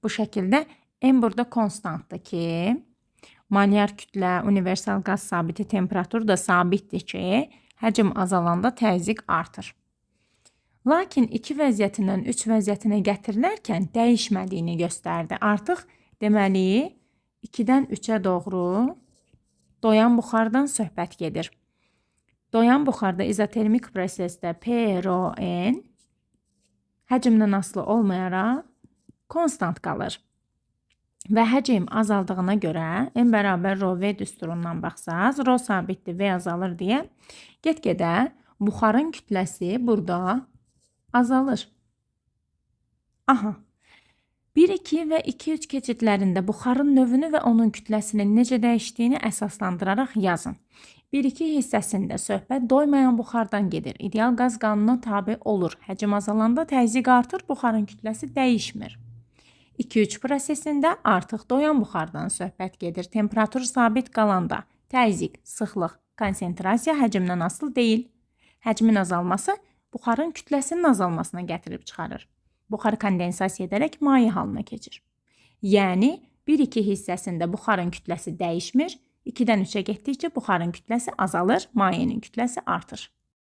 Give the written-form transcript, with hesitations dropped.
Bu şəkildə M burada konstantdır ki, molyar kütlə, universal qaz sabiti, temperatur da sabitdir ki, həcm azalanda təzyiq artır. Lakin 2 vəziyyətindən 3 vəziyyətinə gətirilərkən dəyişmədiyini göstərdi. Artıq deməli 2-dən 3-ə doğru doyan buxardan söhbət gedir. Doyan buxarda izotermik prosesdə P, rho, N həcmdən asılı olmayaraq konstant qalır. Və həcm azaldığına görə M bərabər rho V düsturundan baxsaz, rho sabitdir, V azalır deyə get-gedə buxarın kütləsi burada azalır. Aha. 1-2 və 2-3 keçidlərində buxarın növünü və onun kütləsinin necə dəyişdiyini əsaslandıraraq yazın. 1-2 hissəsində söhbət doymayan buxardan gedir. İdeal qaz qanununa tabe olur. Həcm azalanda təzyiq artır, buxarın kütləsi dəyişmir. 2-3 prosesində artıq doyan buxardan söhbət gedir. Temperatur sabit qalanda təzyiq, sıxlıq, konsentrasiya həcmdən asılı deyil. Həcmin azalması buxarın kütləsinin azalmasına gətirib çıxarır. Buxar kondensasiya edərək maye halına keçir. Yəni 1-2 hissəsində buxarın kütləsi dəyişmir, 2-dən 3-ə getdikcə buxarın kütləsi azalır, mayenin kütləsi artır.